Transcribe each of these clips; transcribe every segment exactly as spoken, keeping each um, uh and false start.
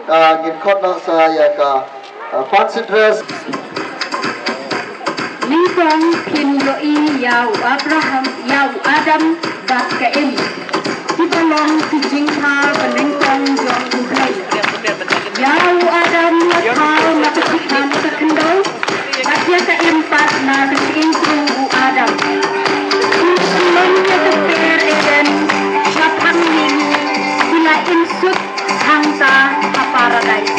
Ah, ngin khot noh sa ïa ka, ah, fancy dress. Nyngkong phin ïohi ïa u Abraham, ïa u Adam bad ka Im. Kiba long ki jingthaw ba nyngkong jong U Blei. Ïa u Adam la thaw na ka jingim ka khyndew. Bad ïa ka Im pat na ka jingim u Adam. Ki long ïa ka per Eden shaphang ïing ki la im suk hangta ha Paradais.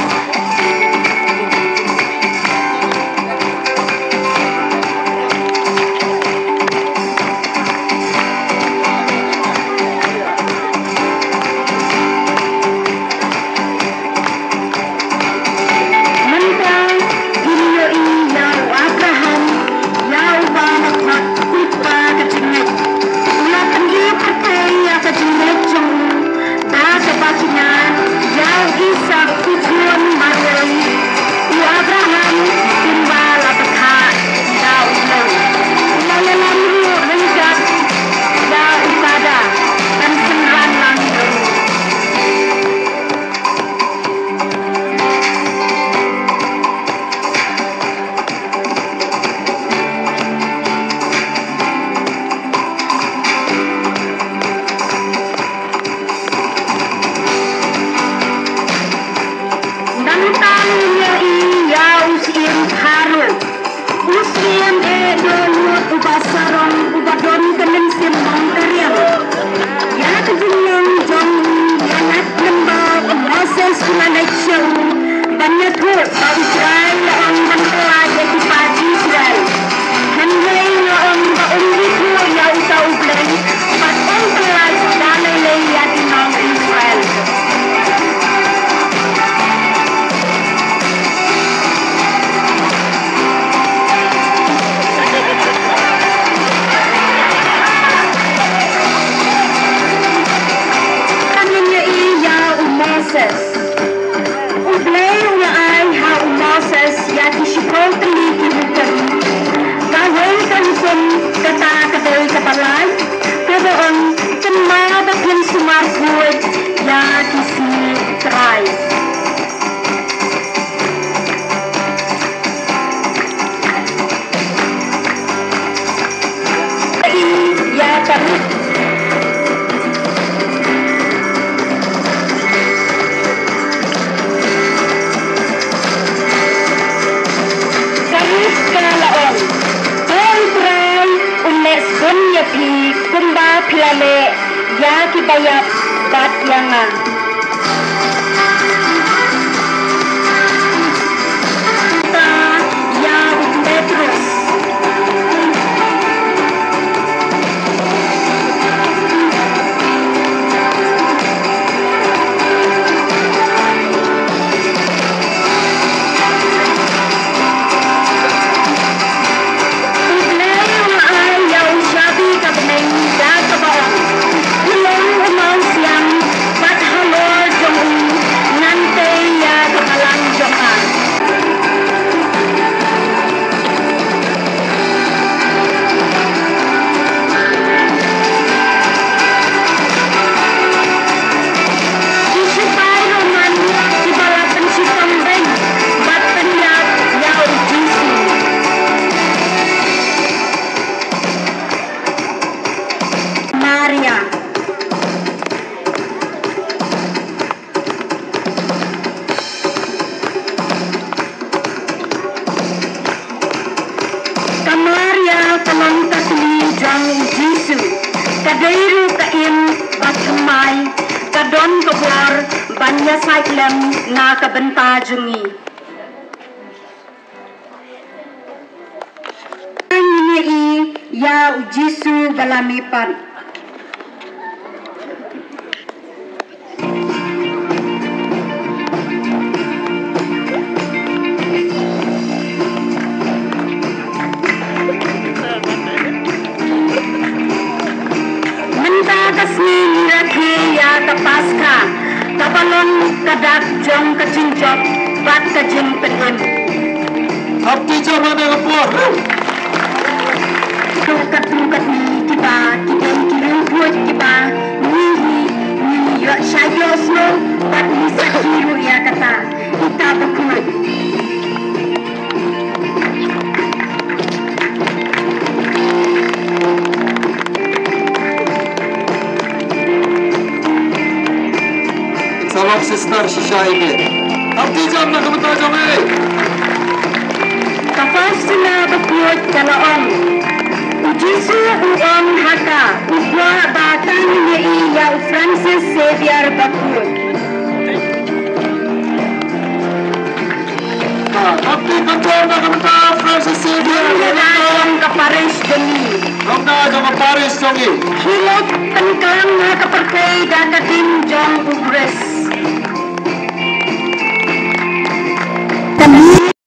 Mynta ngin ïohi ïa u Abraham, ïa uba la khot u kpa ka jingngeit. U la pyni pyrthei ïa ka jingngeit jong u da kaba kñia ïa u Isaak u khun marwei. U Abraham kumba la pyrkhat da u Blei. U la ïalam ruh ryngkat da u Kada ban synran lang ïa u. Nangta ngin ïohi ïa u syiem Pharaoh. U syiem eh dohnud uba sarong uba don ka mynsiem mongkariang. Ïa ka jinglong jong u ïa lait lyngba u Moses u la leit sha u ban ïathuh ba u Trai u la ong ban pyllait ïa ki paid Israel. Hynrei u la ong ba un ïathuh ïa uta u Blei bad un pyllait da lei lei ïa ki nong Israel. Ngin ïohi ïa u Moses. U Blei u la ai ha u Moses ïa ki shiphew tylli ki hukum. Kawei ka hukum kata ka dei kaba lai, kaba ong, kynmaw ba phin sumar khuid ïa ki sngi Trai. Ïa ka rit. Ka rit ka la ong, to U Trai un leh sbun ïa phi kumba phi la leh ïa kiba ïap bad ïa nga. Ïa u Petros. U Blei u la ai ïa u shabi ka bneng da kaba ong, u long u nongsiang bad halor jong u ngan tei ïa ka balang jong nga. Ki sipai Roman kiba la pynshitom beiñ bad pynïap ïa u Jisu. Maria. Ka Maria ka long ka kmie jong u Jisu, ka dei ruh ka im ba thymmai, ka don ka bor ban ïasaid lem na ka bynta jong ngi. Ngin ïa i ïa u Jisu ba la mihpat. Mynta ka sngi ngi rakhe ïa ka Paskha, kaba long ka dak jong ka jingjop bad ka jingpynim. Ap ti jong ane ka por. To katto katne kiba ki dei ki riewkhuid kiba ngi hi ngi ïoh shah ïohsngew bad ngi sakhi ruh ïa Ita bakhuid. Sa long sister shisha ïa ngi. Ap ti jam na ka bynta jong i. Ka first na bakhuid ka la ong. U Jisu u ong ha ka, u kwah ba tang ïa i ïa u Francis Xavier bakhuid. Ka, ka pynpaw na ka bynta Francis Xavier. Ïa ka jong ka parish jong i. Jong ka jong ka parish jong i. Ki leit pynkylla ha ka pyrthei da ka ktien jong u Khrist. Kane